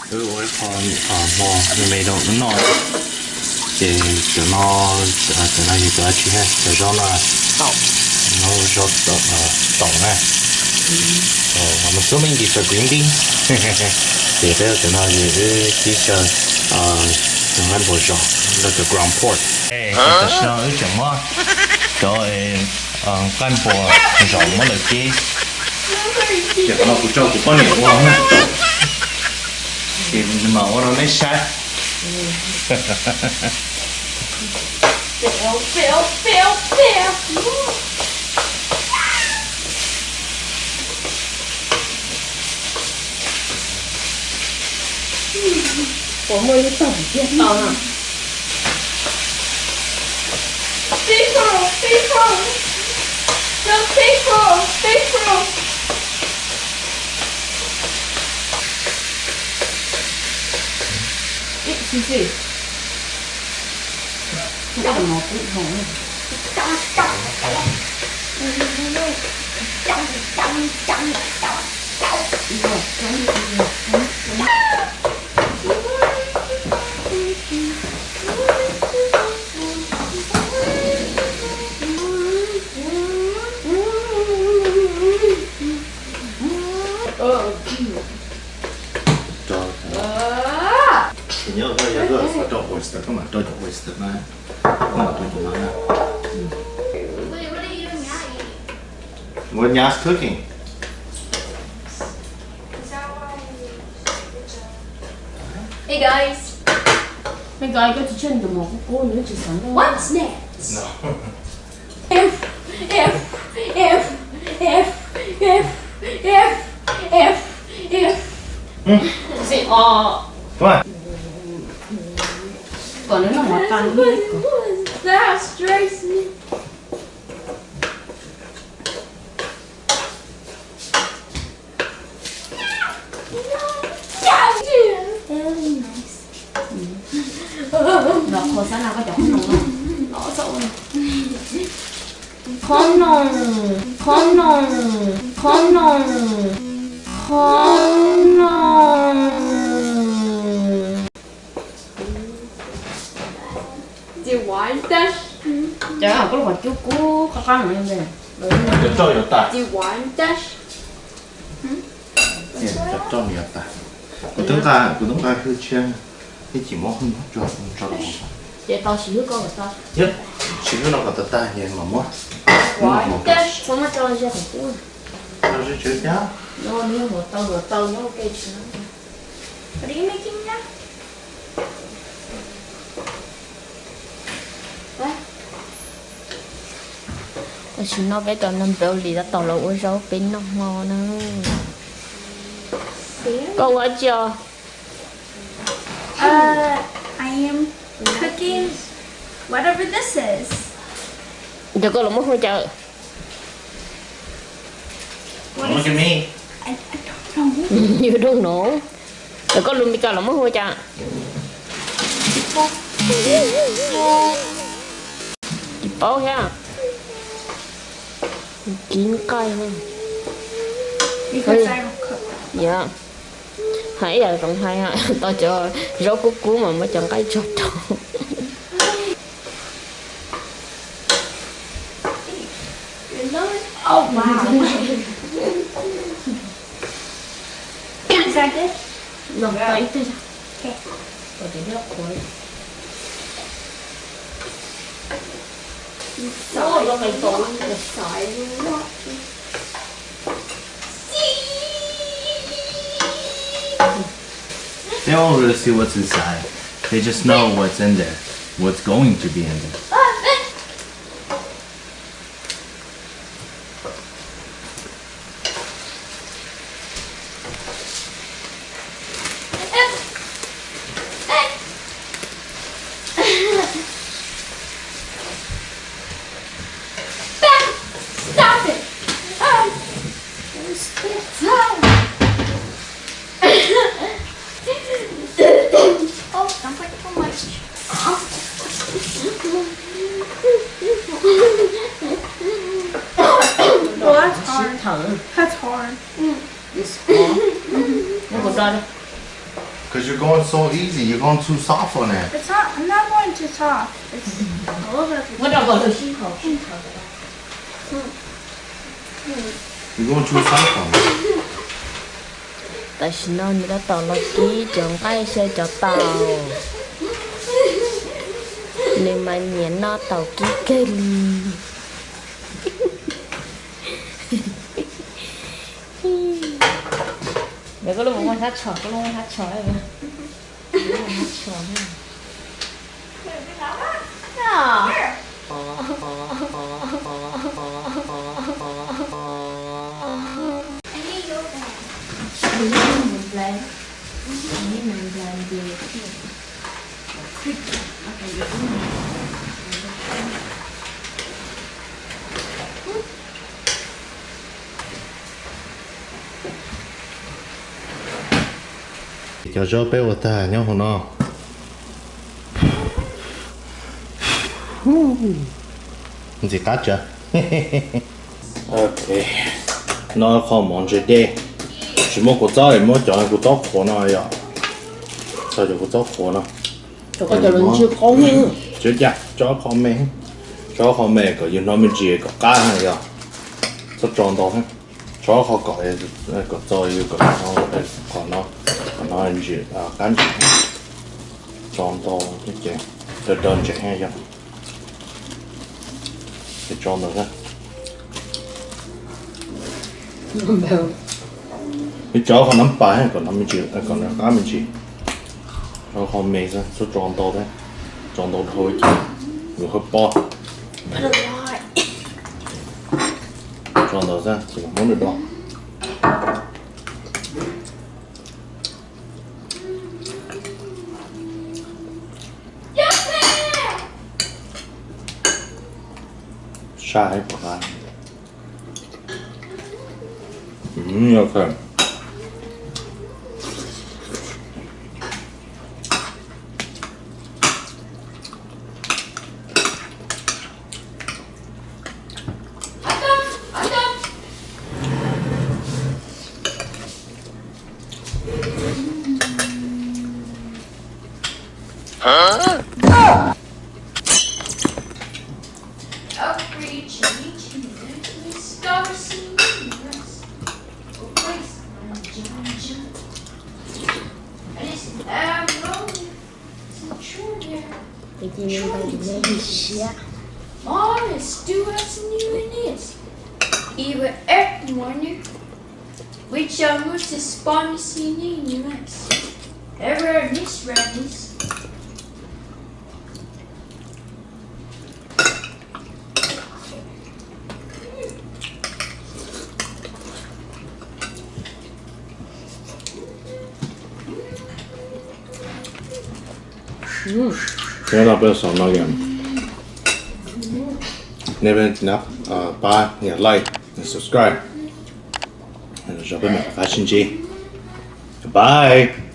Wb ua ib qho hmo me me rau wb noj. Ces cov no, cov no yog cov dab tsi na? Cov zaub no, zaub taum na. I'm assuming these are green beans. Ces peb ua cov no ces wb tib tsaws nqaij npua zos, los cov ground pork. Tam sim no wb tseem muab cov nqaij npua zos muab lawv ceb. Ces qhov no kuv tso kuv poj niam ua na. Ces nws mam ua rau nej saib. Ua muaj ib tog thiab tau na. Stay firm, stay firm. Just stay firm, stay firm. Ê, Sisi, ua mov kub zoo. Nyob yog koj xav rau oyster, koj mam rau cov oyster na, koj mam rau cov no na. What Nyas cooking? Hey guys. Hey guys, koj tsis tseg tus mov kub kub, nws tsis xav noj. What's next? No. If, if, if, if, if, if, if, if. What? Kom nws noj mov tag. That strikes me. Very nice. Nov qhov xab na koj cov qhob noom no. Qhob noom, qhob noom, qhob noom, qhob noom. Ces koj los qhov cub kub qab qab no. Cov roj yuav tas. Cov roj yuav tas. Kuv twb nqa, kuv twb nqa hwj tshiab, ib chim muab hwj tso. Ces tau tsis hwj koj kom tau. Yog tsis hwj no kom tag tag ces mam muab. Txhob muab tso ze qhov cub. Tso ze tswv thiab. No nws yog hluav taws, hluav taws nyob ua ke tsis no. What are you making now? Tam sim no peb cov npawg li tab tom los ua zaub peb noj hmo na. Koj ua dab tsi os? Uh, I am cooking whatever this is. Cov koj los muab hu cas? What is this? I, I don't know. You don't know? Cov koj lus Meskas los muab hu cas? Tsis paub thiab. Kib nqaij na. Yog, hais ib yam zoo hais, tau cov zaub kub kub mas muab cov nqaij tso rau. Oh, wow. Is that good? No, tau ib teg. Okay. Kom cov dej qhuav. Xaiv, xaiv. They don't really see what's inside. They just know what's in there, what's going to be in there. Stop it! Um, it's, it's time. Oh, don't put too much. Oh, that's hard. That's hard. It's hard. Muab kuv do. Because you're going so easy, you're going too soft on it. It's not, I'm not going too soft. It's a little bit of a Muab rau nkaus tus sib haum sib haum. You're going too soft on it. Tam sim no nws tab tom los kib cov nqaij xyaw cov taum. Nws mas nyiam noj taum kib kawg li. Yog koj lub mus muaj sab tsho, koj lub muaj sab tsho, sab tsho. Cov zaub peb ua tag nyob hauv no. Ntxim qab tsav. Ok, noj qho mov ntse dej. Tsis muaj kua txob es muab cov kua txob qhuav no yom. Tso cov kua txob qhuav no. Tso cov ntse qau. Tsis ua cas, tso qho me, tso qho me kom yus hnov me ntsis kom qab na yom. Txhob tso ntau thiab. Tso qho kom, kom txaus yus kom qhov no, qhov no ntsis qab ntsis. Tso ntau ces rau rau ntsev yog. Ces tso ntawd xwb. Ib tso qhov nab pas kom no me ntsis, kom no qab me ntsis. Tso qho me xwb, txhob tso ntau thiab. Tso ntau dhau ces yus hawb pob. Tso ntawd xwb ces muab nws do. Saj heev pom qab. Upgrade your YouTube to discover some new words. Replace my John Joe. And it's, um, It's a true there. True existence. Mom is still as new in this. Even every morning, we jump with the spontaneous. Ever miss Randy's. Nhớ like peb xaus no kìa. Nej peb pab nias like, nias subscribe. Zoo peb mam rov qab sib ntsib. Bye.